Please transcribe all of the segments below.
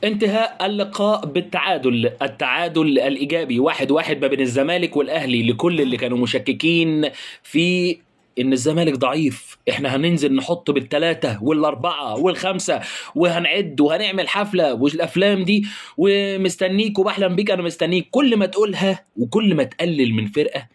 انتهاء اللقاء بالتعادل، التعادل الإيجابي 1-1 ما بين الزمالك والأهلي. لكل اللي كانوا مشككين في إن الزمالك ضعيف، إحنا هننزل نحط بالثلاثة والأربعة والخمسة وهنعد وهنعمل حفلة والأفلام دي ومستنيك وبحلم بيك أنا مستنيك. كل ما تقولها وكل ما تقلل من فرقة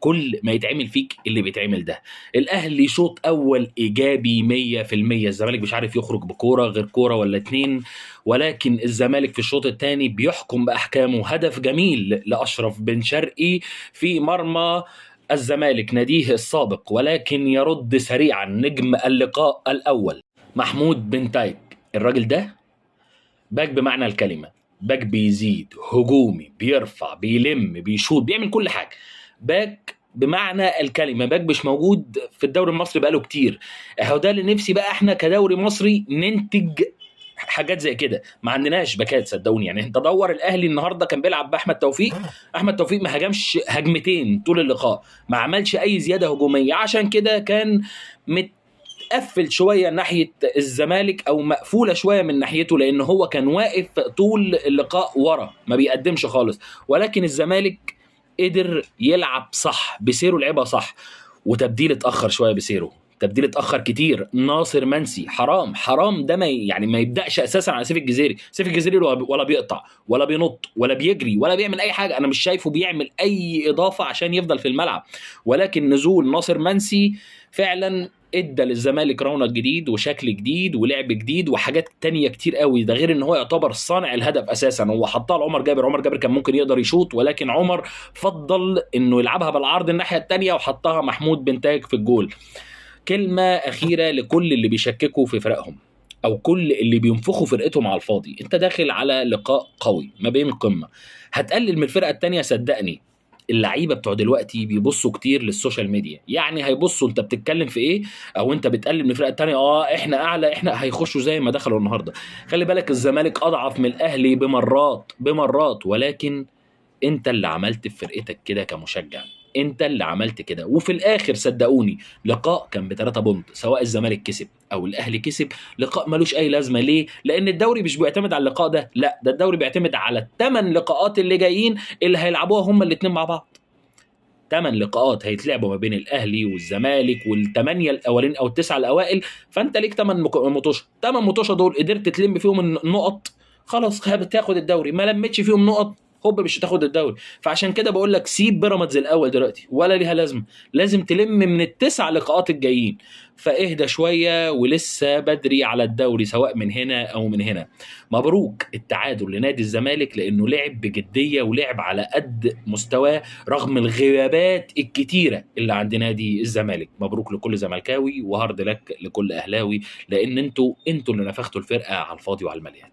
كل ما يتعمل فيك اللي بيتعمل ده. الاهلي شوط اول ايجابي 100%، الزمالك مش عارف يخرج بكوره غير كورة ولا اتنين، ولكن الزمالك في الشوط الثاني بيحكم باحكامه. هدف جميل لاشرف بن شرقي في مرمى الزمالك ناديه السابق، ولكن يرد سريعا نجم اللقاء الاول محمود بنتايك. الراجل ده back بمعنى الكلمة، back بيزيد هجومي، بيرفع، بيلم، بيشوط، بيعمل كل حاجة. back بمعنى الكلمة، back مش موجود في الدوري المصري بقاله كتير. اهو ده اللي نفسي بقى احنا كدوري مصري ننتج حاجات زي كده. ما عندناش باكات صدقوني. يعني انت دور الاهلي النهارده كان بيلعب باحمد توفيق، احمد توفيق ما هجمش هجمتين طول اللقاء، ما عملش اي زيادة هجومية، عشان كده كان متقفل شوية ناحية الزمالك او مقفولة شوية من ناحيته، لان هو كان واقف طول اللقاء ورا ما بيقدمش خالص. ولكن الزمالك قدر يلعب صح، بسيرو لعبها صح، وتبديل اتاخر شوية، بسيرو تبديل اتاخر كتير. ناصر منسي حرام حرام ده ما يعني ما يبداش اساسا على سيف الجزيري. سيف الجزيري ولا بيقطع ولا بينط ولا بيجري ولا بيعمل اي حاجة، انا مش شايفه بيعمل اي اضافه عشان يفضل في الملعب. ولكن نزول ناصر منسي فعلا ادى للزمالك رونق جديد وشكل جديد ولعب جديد وحاجات تانية كتير قوي. ده غير ان هو يعتبر صانع الهدف اساسا، هو حطها لعمر جابر، عمر جابر كان ممكن يقدر يشوط، ولكن عمر فضل انه يلعبها بالعرض الناحية التانية وحطها محمود بنتاج في الجول. كلمة أخيرة لكل اللي بيشككوا في فرقهم أو كل اللي بينفخوا فرقتهم على الفاضي، أنت داخل على لقاء قوي ما بين قمة، هتقلل من الفرقة التانية صدقني. اللعيبة بتوع دلوقتي بيبصوا كتير لل social media، يعني هيبصوا انت بتتكلم في ايه او انت بتقلل من الفرقة التانية، احنا اعلى، احنا هيخشوا زي ما دخلوا النهارده. خلي بالك الزمالك اضعف من الاهلي بمرات بمرات، ولكن انت اللي عملت في فرقتك كده كمشجع، انت اللي عملت كده. وفي الاخر صدقوني لقاء كان ب3 point، سواء الزمالك كسب او الاهلي كسب، لقاء ملوش اي لازمه. ليه؟ لان الدوري مش بيعتمد على اللقاء ده، لا ده الدوري بيعتمد على ال8 لقاءات اللي جايين اللي هيلعبوها هما الاثنين مع بعض. 8 لقاءات هيتلعبوا ما بين الاهلي والزمالك وال8 الاولين او ال9 الاوائل، فانت ليك 8 مطوشه، 8 مطوشه دول قدرت تلم فيهم النقط خلاص هتاخد الدوري، ما لمتش فيهم نقط هوب مش هتاخد الدوري. فعشان كده بقول لك سيب بيراميدز الاول دلوقتي ولا ليها لازمه، لازم تلم من ال9 لقاءات الجايين. فاهدى شوية ولسه بدري على الدوري سواء من هنا او من هنا. مبروك التعادل لنادي الزمالك لانه لعب بجدية ولعب على قد مستواه رغم الغيابات الكتيرة اللي عند نادي الزمالك. مبروك لكل زملكاوي وهارد لك لكل اهلاوي، لان انتوا اللي نفختوا الفرقة على الفاضي وعلى المليان.